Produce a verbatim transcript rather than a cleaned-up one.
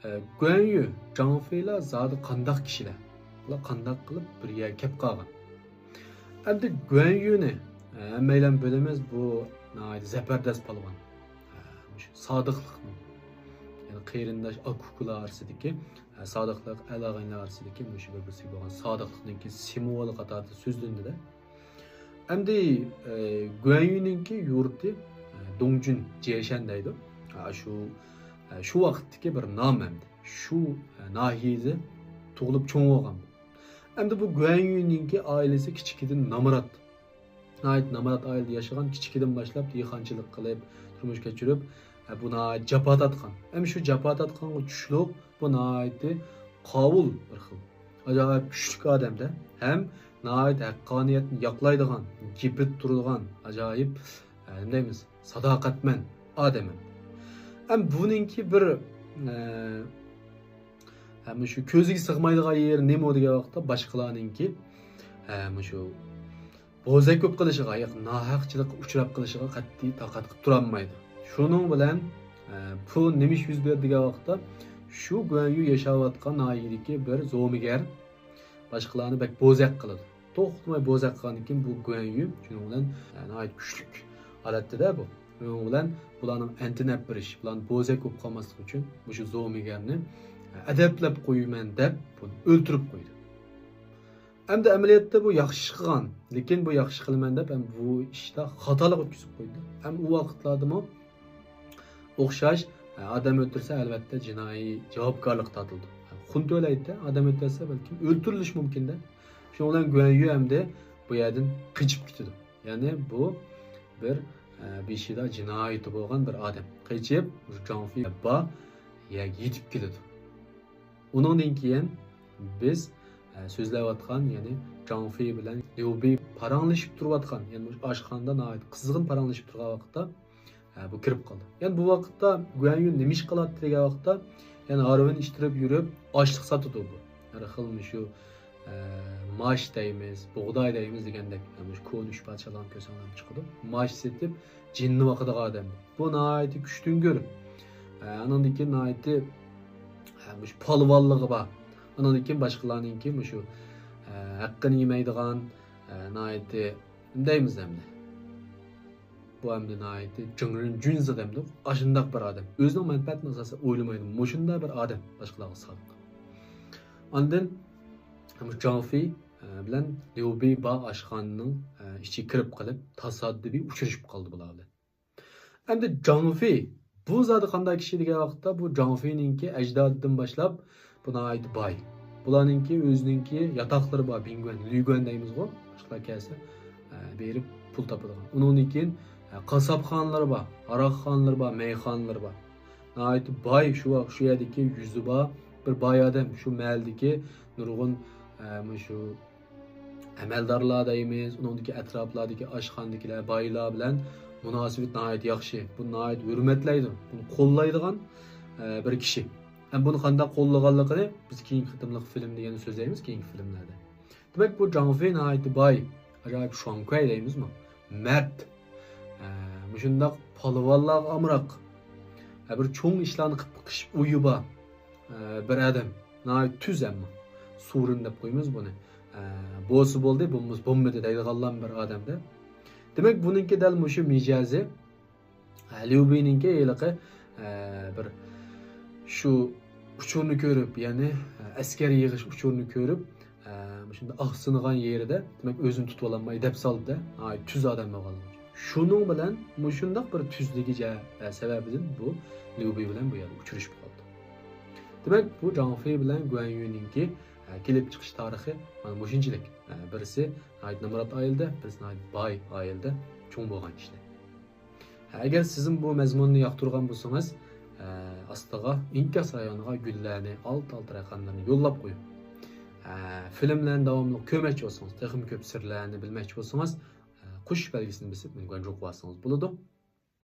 ئە، گۇەنيۈ، جاڭفېيلار زادى قانداق كىشىلەر؟ بۇلار قانداق قىلىپ بىر يەرگە كەپ قالغان؟ ئەمدى گۇەنيۈنى، ئە، ھەممەيلەن بىلىمىز، بۇ ناھايىتى زەبەردەس پالۋان. ئە، مۇشۇ سادىقلىقنىڭ، يەنى قېرىنداش ئاكا-ئۇكىلار ئارىسىدىكى، ئە، سادىقلىق، ئەل-ئاغىنىلەر ئارىسىدىكى مۇشۇ بىر-بىرسىگە بولغان سادىقلىقنىڭكى سىمۋولى قاتارىدا سۆزلىنىدۇ-دە. ئەمدى، ئە، گۇەنيۈنىڭكى يۇرتى، ئە، دۇڭجۈن جيەشەن دەيدۇ. ئە، شۇ، ئە، شۇ ۋاقىتتىكى بىر نام ئەمدى. شۇ، ئە، ناھىيەدە تۇغۇلۇپ چوڭ بولغان. ئەمدى بۇ گۇەنيۈنىڭكى ئائىلىسى كىچىكىدىن نامرات. ناھايىتى نامرات ئائىلىدە ياشىغان، كىچىكىدىن باشلاپ دېھقانچىلىق قىلىپ، تۇرمۇش كەچۈرۈپ، ئە، بۇ ناھايىتى جاپا تارتقان. ھەم شۇ جاپا تارتقانغا چۈشلۈك بۇ ناھايىتى قاۋۇل بىر خىل ئاجايىپ كۈچلۈك ئادەمدە، ھەم ناھايىتى ھەققانىيەتنى ياقلايدىغان، گېپىدە تۇرىدىغان ئاجايىپ، ئە، نېمە دەيمىز، ساداقەتمەن ئادەم. ھەم بۇنىڭكى بىر، ئە، ھە، مۇشۇ كۆزىگە سىغمايدىغان يېرى نېمە دېگەن ۋاقىتتا، باشقىلارنىڭكى، ھە، مۇشۇ بوزەك بولۇپ قېلىشىغا ياكى ناھەقچىلىققا ئۇچراپ قېلىشىغا قەتئىي تاقەت قىلىپ تۇرالمايدۇ. شۇنىڭ بىلەن، ئە، بۇ نېمە ئىش يۈز بەردى دېگەن ۋاقىتتا، شۇ گۇەنيۈ ياشاۋاتقان ناھىيەدىكى بىر زومىگەر باشقىلارنى بەك بوزەك قىلىدۇ. توختىماي بوزەك قىلغاندىن كېيىن بۇ گۇەنيۈ شۇنىڭ بىلەن، ئە، ناھايىتى كۈچلۈك ھالەتتە-دە بۇ. شۇنىڭ بىلەن بۇلارنىڭ ئەنتىنەپ بېرىش، بۇلارنىڭ بوزەك بولۇپ قالماسلىقى ئۈچۈن مۇشۇ زومىگەرنى، ئە، ئەدەپلەپ قويىمەن دەپ بۇنى ئۆلتۈرۈپ قويدى. ئەمدى ئەمەلىيەتتە بۇ ياخشى ئىش قىلغان، لېكىن بۇ ياخشى قىلىمەن دەپ ھەم بۇ ئىشتا خاتالىق ئۆتكۈزۈپ قويدى. ھەم ئۇ ۋاقىتلاردىمۇ ئوخشاش، ئادەم ئۆلتۈرسە، ئەلۋەتتە، جىنايى جاۋابكارلىق تارتىلىدۇ. خۇن تۆلەيدۇ، ئادەم ئۆلتۈرسە، بەلكىم ئۆلتۈرۈلۈشى مۇمكىن-دە. شۇنىڭ بىلەن گۇەنيۈ ئەمدى بۇ يەردىن قېچىپ كېتىدۇ. يەنى بۇ بىر، ئە، بېشىدا جىنايىتى بولغان بىر ئادەم. قېچىپ، جاڭفېي بار يەرگە يېتىپ كېلىدۇ. ئۇنىڭدىن كېيىن بىز، ئە، سۆزلەۋاتقان، يەنى جاڭفېي بىلەن ليۇبېي پاراڭلىشىپ تۇرۇۋاتقان، يەنى مۇشۇ ئاشخانىدا ناھايىتى قىزغىن پاراڭلىشىپ تۇرغان ۋاقىتتا، ئە، بۇ كىرىپ قالدى. يەنى بۇ ۋاقىتتا گۇەنيۈ نېمە ئىش قىلاتتى دېگەن ۋاقىتتا، يەنى ھارۋىنى ئىتتىرىپ يۈرۈپ، ئاشلىق ساتىدۇ بۇ. ھەر خىل مۇشۇ، ئە، ماش دەيمىز، بۇغداي دەيمىز دېگەندەك، مۇشۇ كونا ئۈچ پادىشاھلارنى كۆرسەڭلار چىقىدۇ. ماش سېتىپ، جىننى باقىدىغان ئادەم. بۇ ناھايىتى كۈچتۈڭگۈر. ئە، ئانىڭدىن كېيىن ناھايىتى، ئە، مۇشۇ پالۋانلىقى بار. ئانىڭدىن كېيىن باشقىلارنىڭكى مۇشۇ، ئە، ھەققىنى يېمەيدىغان، ئە، ناھايىتى، نېمە دەيمىز ئەمدى. بۇ ئەمدى ناھايىتى جىڭرىن جۈنزې دەمدۇ. ئاشۇنداق بىر ئادەم. ئۆزىنىڭ مەنپەئەتىنى ئاساسەن ئويلىمايدۇ. مۇشۇنداق بىر ئادەم باشقىلارغا سادىق. ئاندىن جاڭفېي، ئە، بىلەن ليۇبېي با ئاشخانىنىڭ، ئە، ئىچىگە كىرىپ قېلىپ، تاسادىپىي ئۇچرىشىپ قالدى بۇلار بىلەن. ئەمدى جاڭفېي، بۇ زادى قانداق كىشى دېگەن ۋاقىتتا، بۇ جاڭفېينىڭكى ئەجدادىدىن باشلاپ، بۇ ناھايىتى باي. بۇلارنىڭكى ئۆزىنىڭكى ياتاقلىرى بار، بىڭگۈەن، لۈگۈەن دەيمىزغۇ، باشقىلار كەلسە، ئە، بېرىپ پۇل تاپىدىغان. ئۇنىڭدىن كېيىن، ئە، قاسساپخانىلىرى بار، ھاراقخانىلىرى بار، مەيخانىلىرى بار. ناھايىتى باي، شۇ ۋاقىت شۇ يەردىكى يۈزى بار بىر باي ئادەم، شۇ مەھەللىدىكى نۇرغۇن، ئە، مۇشۇ ئەمەلدارلار دەيمىز، ئۇنىڭدىكى ئەتراپلاردىكى ئاشخانىدىكىلەر، بايلار بىلەن مۇناسىۋىتى ناھايىتى ياخشى. بۇنى ناھايىتى ھۆرمەتلەيدۇ. بۇنى قوللايدىغان، ئە، بىر كىشى. ھەم بۇنى قانداق قوللىغانلىقىنى بىز كېيىنكى قېتىملىق فىلىمدە يەنە سۆزلەيمىز، كېيىنكى فىلىملەردە. دېمەك، بۇ جاڭفېي ناھايىتى باي، ئاجايىپ شۇاڭكۇەي دەيمىزمۇ؟ مەرد. ئە، مۇشۇنداق پالۋانلارغا ئامراق. ئە، بىر چوڭ ئىشلارنى قىلىپ بېقىش ئويى بار. ئە، بىر ئادەم. ناھايىتى تۈز ئەمما. سۇرۇن دەپ قويىمىز بۇنى. ئە، بولسا بولدى، بولمىسا بولمىدى دەيدىغانلام بىر ئادەمدە. دېمەك، بۇنىڭكى دەل مۇشۇ مىجەزى، ئە، ليۇبېينىڭكى ھېلىقى، ئە، بىر شۇ ئۇچۇرنى كۆرۈپ، يەنى، ئە، ئەسكەر يىغىش ئۇچۇرىنى كۆرۈپ، ئە، مۇشۇنداق ئاقسىنغان يېرىدە، دېمەك، ئۆزىنى تۇتۇۋالالماي دەپ سالدى-دە. ناھايىتى تۈز ئادەم بولغانلىقى ئۈچۈن. شۇنىڭ بىلەن مۇشۇنداق بىر تۈزلۈكى جە-، ئە، سەۋەبىدىن بۇ ليۇبېي بىلەن بۇ يەردە ئۇچرىشىپ قالدى. دېمەك، بۇ جاڭفېي بىلەن گۇەنيۈنىڭكى، ئە، كېلىپ چىقىش تارىخى مانا مۇشۇنچىلىك. ئە، بىرسى ناھايىتى نامرات ئائىلىدە، بىرسى ناھايىتى باي ئائىلىدە چوڭ بولغان كىشىلەر. ئە، ئەگەر سىزمۇ بۇ مەزمۇننى ياقتۇرغان بولسىڭىز، ئە، ئاستىغا ئىنكاس رايونىغا گۈللەرنى، ئالتە-ئالتە رەقەملىرىنى يوللاپ قويۇڭ. ئە، فىلىملەرنى داۋاملىق كۆرمەكچى بولسىڭىز، تېخىمۇ كۆپ سىرلارنى بىلمەكچى بولسىڭىز، ئە، قوشۇش بەلگىسىنى بېسىپ مېنى گۇەنجۇ قىلىۋالسىڭىز بولىدۇ.